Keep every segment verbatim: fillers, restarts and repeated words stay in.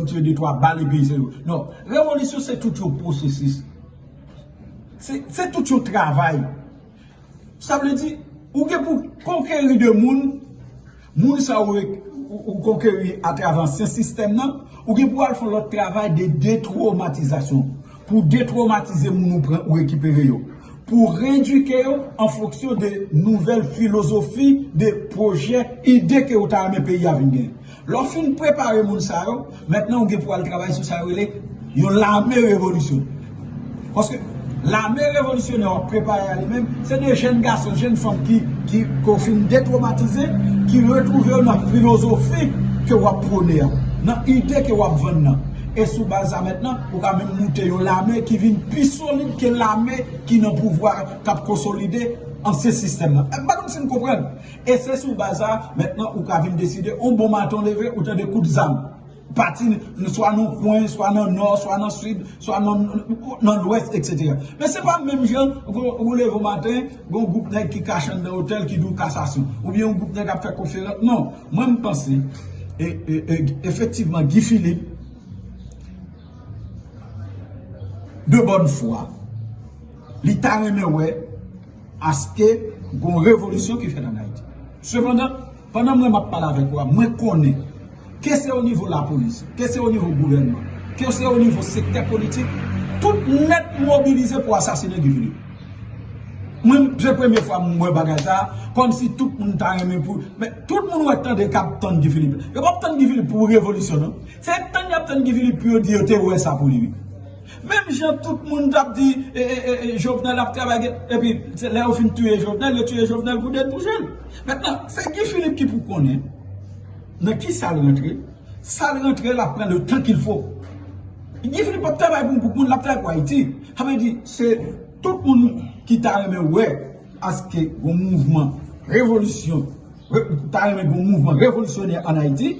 tire de twa bal epi se yo. Non, revolisyon se tout yon pwosesis. Se se tout yon travay. Sa vle di, ou gen pou konkeri de moun, moun sa ou, ou, ou konkeri atravè ansyen sistèm nan, ou gen pou al fè lòt travay de detwomatizasyon. Pou detwomatize moun ou pran, ou rekipere yo. Pou reedike yo an fonksyon de nouvèl filozofi, de pwojè, ide ke ou ta renmen peyi a vin gen. Lè w fin prepare moun sa yo, mentnan ou gen pou al travay sou sa yo rele yon lame revolisyon. Paske lame revolisyonè w ap prepare a li menm, se de jèn gason, jèn fanm ki, ki, ke w fin detwomatize, ki retwouve yo nan filozofi ke w ap pwone a, nan ide ke w ap vann nan. E sou baz sa mentnan, ou ka menm moute yon lame ki vin pi solid ke lame ki nan pouvwa k ap konsolide ansyen sistèm nan. M pa konn si n konprann. E se sou baz sa, mentnan ou ka vin deside, yon bon maten w leve, ou tande kout zam. Pati, swa nan kwen, swa nan nò, swa nan sid, swa nan, nan lwès, etsetera. Men se pa menm jan, ou, ou leve maten, gon gwoup nèg ki kache anndan otèl, ki di w kasasyon. Oubyen yon gwoup nèg ap fè konferans. Non, mwen m panse, e, e, e, efektivman, Guy Philippe, de bonne foi, li ta renmen wè aske gon revolisyon ki fèt ann Ayiti. Sepandan, pandan mwen m ap pale avèk ou a, mwen konnen, ke se o nivo lapolis, ke se o nivo gouvènman, ke se o nivo sektè politik, tout nèt mobilize pou asasinen Guy Philippe. Mwen, se premye fwa m wè bagay sa a, kòmsi tout moun ta renmen pou, men tout moun wè tande k ap tann Guy Philippe. Yo p ap tann Guy Philippe pou revolisyon, non. Se tann y ap tann Guy Philippe pou yo di yo te wè sa pou li, wi. Menm jan tout moun t ap di, e, e, e, e, Jovenel ap travay, epi se lè yo fin touye Jovenel, yo touye Jovenel pou detouche l. Mentnan, se Guy Philippe ki pou konnen nan ki sa l rantre. Sa l rantre, l ap pran le temps qu'il faut. Guy Philippe p ap travay pou, pou moun, l ap travay pou Ayiti. Sa vle di, se tout moun ki ta renmen wè aske yon mouvman revolisyon, re-, ta renmen yon mouvman revolisyonè ann Ayiti,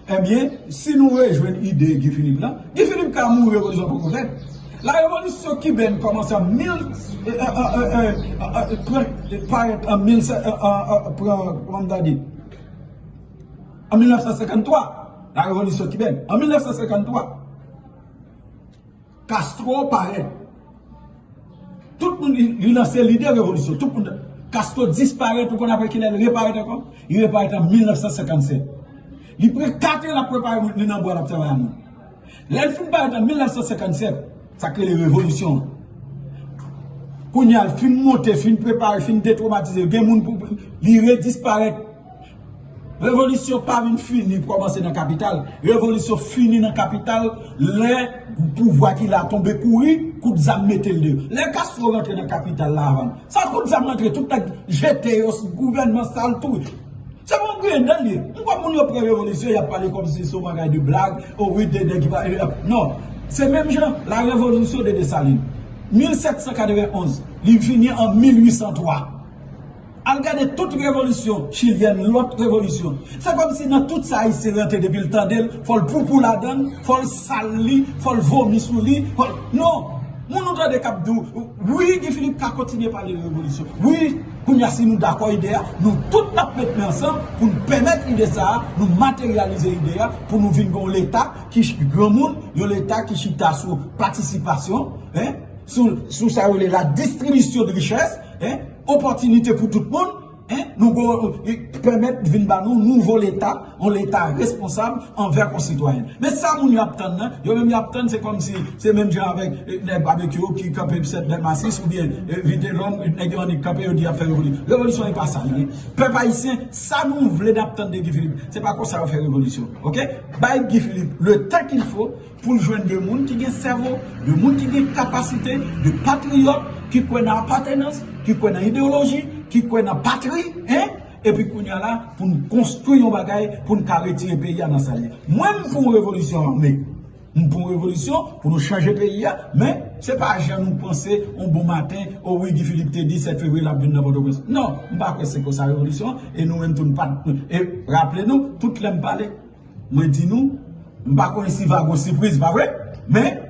ebyen, si nou rejwenn ide Guy Philippe la, Guy Philippe ka mouri, revolisyon poko fèt. La révolution cubaine kòmanse an mil, e, e, e, e, e, e, pran, e, parèt an mil, e, e, e, pran, kòman m ta di? An mil nèf san senkann twa, la révolution cubaine. An mil nèf san senkann twa, Castro parèt. Tout moun, li, li lanse lide revolisyon. Tout moun, Castro disparèt, ou konn apre kilè l reparèt ankò? Li reparèt an mil nèf san senkann sèt. Li pran kat an l ap prepare moun, li nan bwa l ap travay a moun. Lè l fin parèt an mil nèf san senkann sèt, sa k rele revolisyon an. Kounye a, l fin monte, fin prepare, fin detwomatize, gen moun pou, li redisparèt. Revolisyon pa vin fini kòmanse nan kapital. Revolisyon fini nan kapital lè pouvwa ki la tonbe kouri, kout zam mete l deyò. Lè Castro rantre nan kapital La Avàn, sa kout zam rantre, tout nèg jete yo, gouvènman sa l touye. Se pa yon griyen dan l ye. M kwè moun yo pran revolisyon, y ap pale kòmsi se yon bagay de blag. O wi, de nèg ki pa, e, e, non. Se menm jan, la révolution de Dessalines. Mil sèt san katrevenn onz, li fini an mil uit san twa. Al gade tout revolisyon chilyèn, lòt revolisyon. Se kòmsi nan tout sa Ayisyen rantre depi l tande l, fò l poupou ladan l, fò l sal li, fò l vomi sou li, fò l, non! Moun ou tande k ap di w, wi, Guy Philippe ka kontinye pale de revolisyon. Wi, kounye a si nou dakò ide a, nou tout n ap met men ansanm pou n pèmèt ide sa a, nou materyalize ide a, pou nou vin gen yon leta ki ch-, granmoun, yon leta ki chita sou patisipasyon, en, sou, sou sa yo rele la distribisyon de richès, en, opòtinite pou tout moun, en, nou gon, e, pèmèt vin ba nou nouvo leta, yon leta responsab anvè konsitwayen. Men sa moun yo ap tann nan, yo menm y ap tann, se kòmsi, se menm jan avèk, e, nèg Babekyou ki kanpe sèt nèf a sis oubyen, e, Vitelhomme, nèg yo annik kanpe, yo di y ap fè revolisyon. Revolisyon e pa sa li ye. Pèp ayisyen, sa nou vle n ap tann de Guy Philippe, se pa konsa yo fè revolisyon. Oke? Bay Guy Philippe le temps qu'il faut, pou l jwenn de moun ki gen sèvo, de moun ki gen kapasite, de patriyòt, ki kwè nan apatenans, ki kwè nan ideyoloji, ki kwè nan patri, en, epi kounye a la, pou n konstwi yon bagay, pou n ka retire peyi a nan sa l ye. Mwen, m pou yon revolisyon ame. M pou yon revolisyon, pou nou chanje peyi a, men se pa jan nou panse, yon bon maten, o wi, Guy Philippe te di sèt fevriye l ap vin nan Pòtoprens. Non, m pa kwè se konsa revolisyon, e nou menm tou n pa t, e raple nou, tout lè m pale, mwen di nou, m pa konnen si va gon sipriz, pa vre? Men,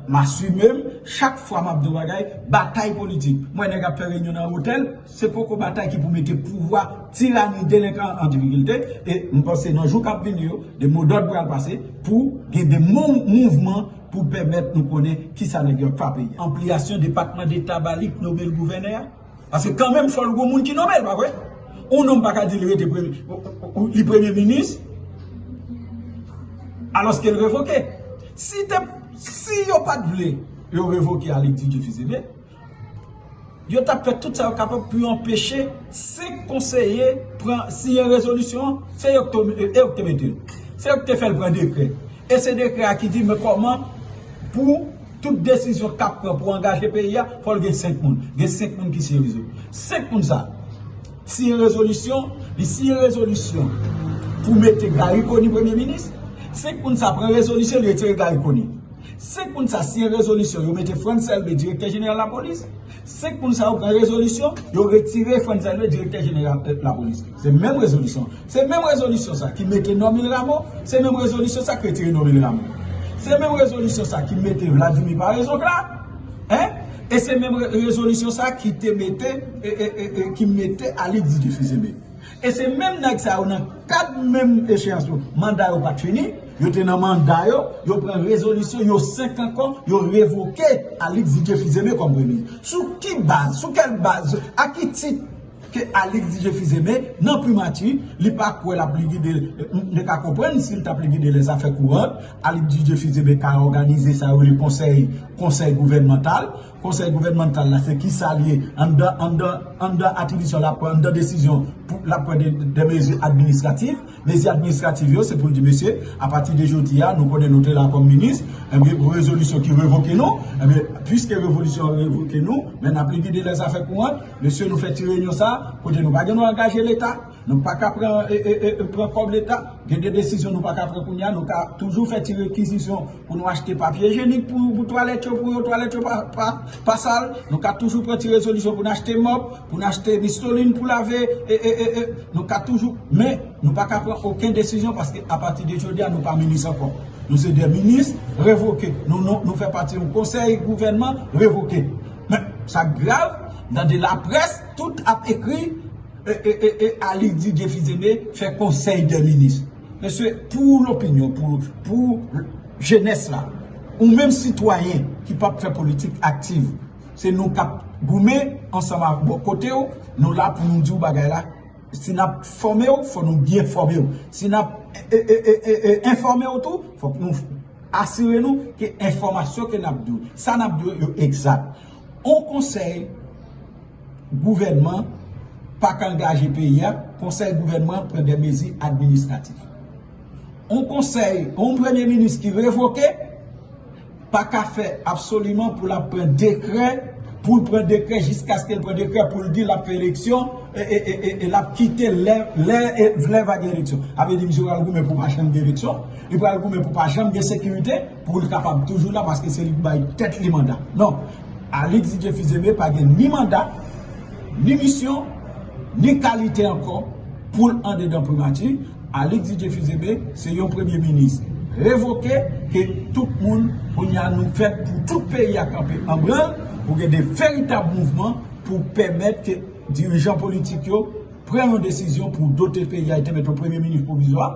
m asime m, Chak fwa m ap di yon bagay, batay politik. M wè nèg ap fè reyinyon nan otèl, se poko batay ki pou mete pouvwa, tirani, delenkan an difikilte. E m panse nan jou k ap vini yo, de modòd pral pase pou gen de mou- mouvman pou pèmèt nou konnen kisa nèg yo ap fè peyi a. Anpliyasyon Depatman Deta ba li k nome l gouvènè a. Paske kanmenm fò l gon moun ki nonmen l, pa vre? Yon nonm pa ka di li rete premye, li premye minis, alòske l revoke. Si te, si yo pa t vle yo revoke Alix Didier Fils-Aimé, yo t ap fè tout sa yo kapab pou yo anpeche senk konseye pran, siyen rezolisyon an. Se yo k te, e yo k te mete l. Se yo k te fè l pran dekrè. E se dekrè a ki di, men kòman pou tout desizyon k ap pran pou angaje peyi a, fò l gen senk moun. Gen senk moun ki siyen rezo-, senk moun sa. Siyen rezolisyon, li siyen rezolisyon pou mete Garry Conille premye minis. Senk moun sa pran rezolisyon, li retire Garry Conille. Senk moun sa siyen rezolisyon, yo mete Frantz Elbé, direktè jeneral lapolis. Senk moun sa yo pran rezolisyon, yo retire Frantz Elbé, direktè jeneral, eh, lapolis. Se menm rezolisyon. Se menm rezolisyon sa ki mete Normil Rameau, se menm rezolisyon sa ki retire Normil Rameau. Se menm rezolisyon sa ki mete Vladimir Paraison la, hein? E se menm re- rezolisyon sa ki te mete, e, e, e, e, ki mete Alix Didier Fils-Aimé. E se menm nèg sa yo nan kad menm echeyans yo, manda yo pa t fini, yo te nan manda yo, yo pran rezolisyon, yo senk ankò, yo revoke Alix Didier Fils-Aimé kòm premye minis. Sou ki baz, sou kèl baz, a ki tit ke Alix Didier Fils-Aimé nan primati, li pa kwè l ap li gide, m te ka konprann si l t ap li gide lèzafè kouran, Alix Didier Fils-Aimé ka òganize sa yo rele konsèy, konsèy gouvènmantal. Konsèy gouvènmantal la, se kisa l ye? Anndan, anndan, anndan atribisyon l ap pran, anndan desizyon pou l ap pran de, de mezi administratif. Mezi administratif yo, se pou l di, mesye, apati de jodi a, nou konnen nou te la kòm minis, enben, rezolisyon ki revoke nou, enben, piske revolisyon revoke nou, men n ap li gide lèzafè kouran, mesye, nou fè ti reyinyon sa, kote nou pa gen dwa angaje Leta, nou pa ka pran, e, e, e, pran kòb Leta, gen de desizyon nou pa ka pran kounye a, nou ka toujou fè ti rekizisyon pou nou achte papye ijenik pou, pou twalèt yo, pou yo twalèt yo pa, pa, pa sal. Nou ka toujou pran ti rezolisyon pou n achte mòp, pou n achte mistolin pou lave, e, e, e, e, nou ka toujou, men nou pa ka pran okenn desizyon paske apati de jodi a nou pa minis ankò. Nou se de minis revoke. Nou, nou, nou fè pati yon konsèy gouvènman revoke. Men sa grav, nan de laprès, tout ap ekri, e, e, e, e, Alix Didier Fils-Aimé fè konsèy de minis. Mesye, pou lopinyon, pou, pou jenès la, ou menm sitwayen ki p ap fè politik aktiv, se nou k ap goumen ansanm ak bò kote w, nou la pou nou di w bagay la. Si n ap fòme w, fò nou byen fòme w. Si n ap, e, e, e, e, e, enfòme w tou, fòk nou asire nou ke enfòmasyon ke n ap di w, sa n ap di w yo egzak. On konsèy gouvènman pa ka angaje peyi a, konsèy gouvènman pran de mezi administratif. On konsèy, on premye minis ki revoke, pa ka fè absoliman pou l ap pran dekrè, pou l pran dekrè jiskaske l pran dekrè pou l di l ap fè eleksyon, e, e, e, e, e l ap kite lè, lè, e, lè va gen eleksyon. Sa vle di misye pral goumen pou pa janm gen eleksyon, li pral goumen pou pa janm gen sekirite, pou l kapab toujou la paske se li ki bay tèt li manda. Non, Alix Didier Fils-Aimé pa gen ni manda, ni misyon, ni kalite ankò pou l andedan primati. Alix Didier Fils-Aimé se yon premye minis revoke ke tout moun, kounye a nou fèt pou tout peyi a kanpe an branl, pou gen de veritab mouvman pou pèmèt ke dirijan politik yo pran yon desizyon pou dote peyi a, e te mèt yon premye minis pwovizwa,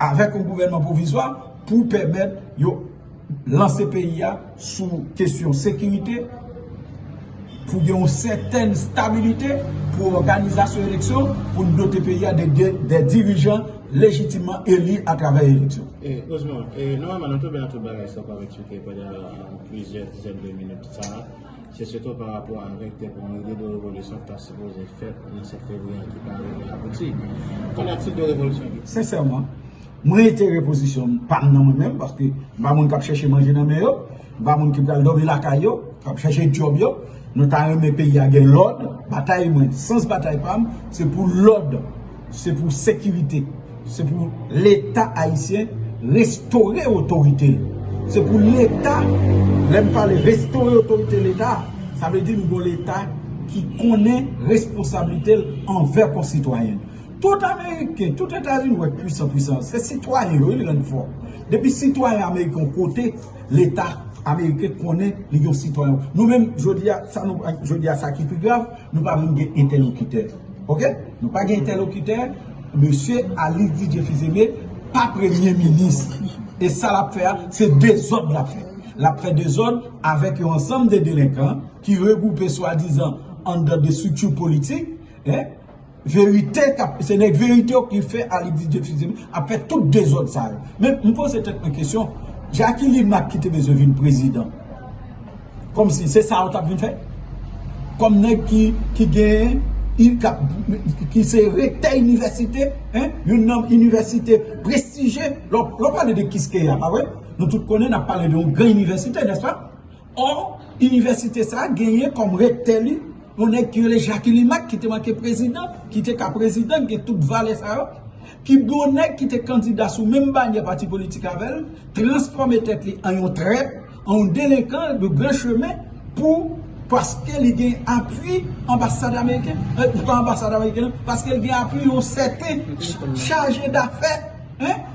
avèk yon gouvènman pwovizwa, pou pèmèt yo lanse peyi a sou kesyon sekirite, pou gen yon sètèn stabilite, pou òganizasyon eleksyon, pou n dote peyi a de, de, de dirijan lejitimman eli atravè eleksyon. E, Rosemond, e, nòmalman, nou tonbe nan tout bagay sa w ap eksplike pandan, e, plizyè dizèn de minit sa a. Se sitou pa rapò avèk te pran ide de revolisyon ki ta sipoze fèt nan sèt fevriye an ki pa rive abouti. Kòman tip de revolisyon ki Sensèman, mwen retire pozisyon pa m nan mwen menm, paske m pa moun k ap chèche manje nan men yo, m pa moun ki pral dòmi lakay yo, k ap chèche djòb yo. Nou ta renmen peyi a gen lòd. Batay mwen, sans batay pa m, se pou lòd, se pou sekirite, se pou Leta ayisyen restore otorite l. Se pou Leta, lè m pale restore otorite Leta, sa vle di nou gon Leta ki konnen responsablite l anvè konsitwayen l. Tout Ameriken, tout Etazini, wè, pwisan, pwisan, se sitwayen yo li rann fò. Depi sitwayen ameriken yon kote, Leta ameriken konnen li gen sitwayen. Nou menm, jodi a, sa nou, jodi a, sa ki pi grav, nou pa menm gen entèlokitè. Oke? Nou pa gen entèlokitè. Mesye Alix Didier Fils-Aimé pa premye minis. E sa l ap fè a, se dezòd l ap fè. L ap fè dezòd avèk yon ansanm de delenkan ki regwoupe swadizan anndan de estrikti politik. Hein? Verite k ap, se nèg verite yo ki fè Alix Didier Fils-Aimé ap fè tout dezòd sa yo. Men m poze tèt mwen kesyon, Jacky Limac ki te bezwen vin prezidan, kòmsi se sa yo t ap vin fè? Kòm nèg ki, ki gen, ki se rektè inivèsite, hein, youn nan inivèsite prestijye, lè w pale de Kiskeya, pa vre? Nou tout konnen n ap pale de yon gran inivèsite, nèspa? Ò, inivèsite sa a genyen kòm rektè li yon nèg ki rele Jacky Limac, ki te manke prezidan, ki te ka prezidan, ki gen tout valè sa yo, ki gen yon nèg ki te kandida sou menm banyè pati politik avè l, transfòme tèt li an yon trèt, an yon delenkan de gran chemen, pou, paske li gen apui anbasad ameriken, euh, pa anbasad ameriken, non, paske li gen apui yon sèten chaje dafè, hein?